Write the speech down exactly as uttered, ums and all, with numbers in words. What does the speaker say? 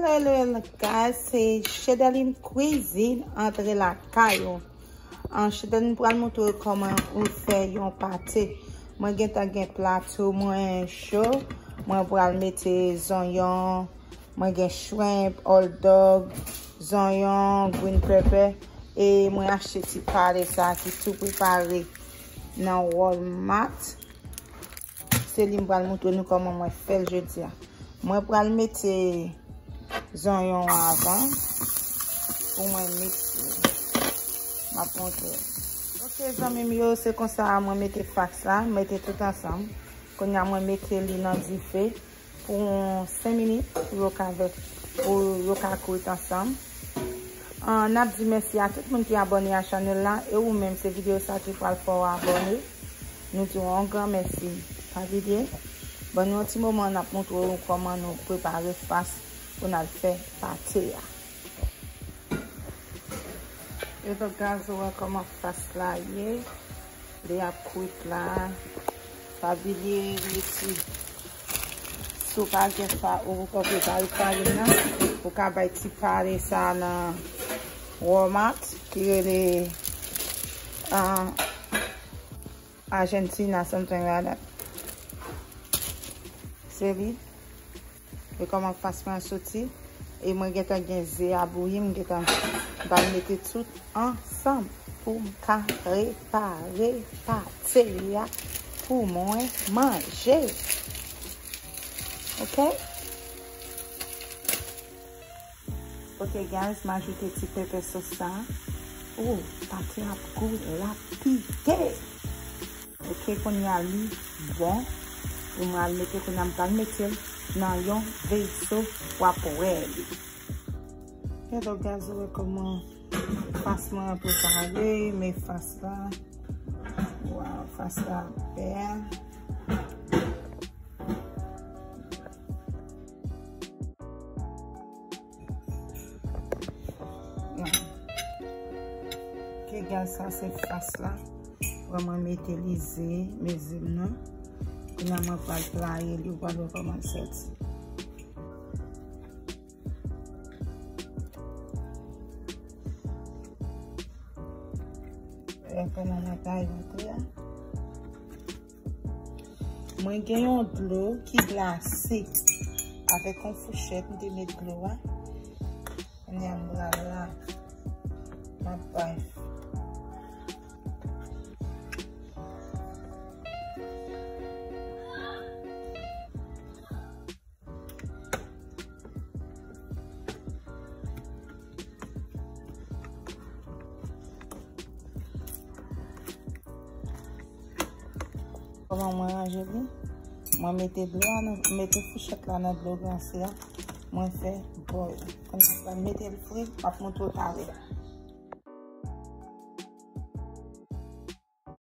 Hello, hello, guys, se Chedeline Cuisine, antre lakay ou. An, Chedeline pral montre w kòman ou fè yon pate. Mwen gentan gen plato mwen cho. Mwen pral mete zonyon, mwen gen shrimp, hot dog, zonyon, green pepper, e mwen achte ti pate sa ki tou prepare nan Walmart. Se li m pral montre nou kòman mwen fè l jodi a. Mwen pral mete zonyon an avan pou mwen mikse. M ap montre. Ok, zanmi m yo, se konsa mwen mete fas la, mete tout ansanm. Kounye a mwen mete li nan dife pou yon senk minit pou yo ka vèt, pou yo ka kwit ansanm. An, n ap di mèsi a tout moun ki abòne a chanèl la, e ou menm se videyo sa ki pral fè w abòne. Nou di w yon gran mèsi. Pa bliye, ban nou yon ti moman, n ap montre w kòman nou prepare fas pou n al fè pate a. E donk, guys, ou wè kòman fas la ye. Li ap kwit la. Pa bliye mete, si w pa gen fa-, ou pa prepare farin nan, ou ka bay ti pate sa nan Walmart ki rele, ah, Argentina, something like that. Se li. E kòman fas mwen soti. E mwen gentan gen ze a bouyi, m gentan ba mete tout ansanm pou m ka prepare pate a pou mwen manje. Ok? Ok, guys, m ajoute ti pepper sauce sa. Oh, pate ap gou, l ap pike. Ok, kounye a li bon. Pou mwen al mete, kounye a m pral mete l nan yon veso pou w ap wè li. Gade, guys, ou wè kòman fas mwen an prepare, men fas la. Waw, fas la bèl. Ok, guys, sa se fas la. Vrèman mete li ze, mezim nan. Kounye a mwen pral playe li, ou pral wè kòman l soti. Wè kòman mwen playe antre a. Mwen gen yon dlo ki glase. Avèk yon fouchèt, m te met dlo a. Kounye a m pral la. M ap bay. Kòman mwen ranje li? Mwen mete dlo a nan, mete fouchèt la nan dlo glase a. Mwen fè bòl. Kounye a mwen mete l fri, m ap montre w talè.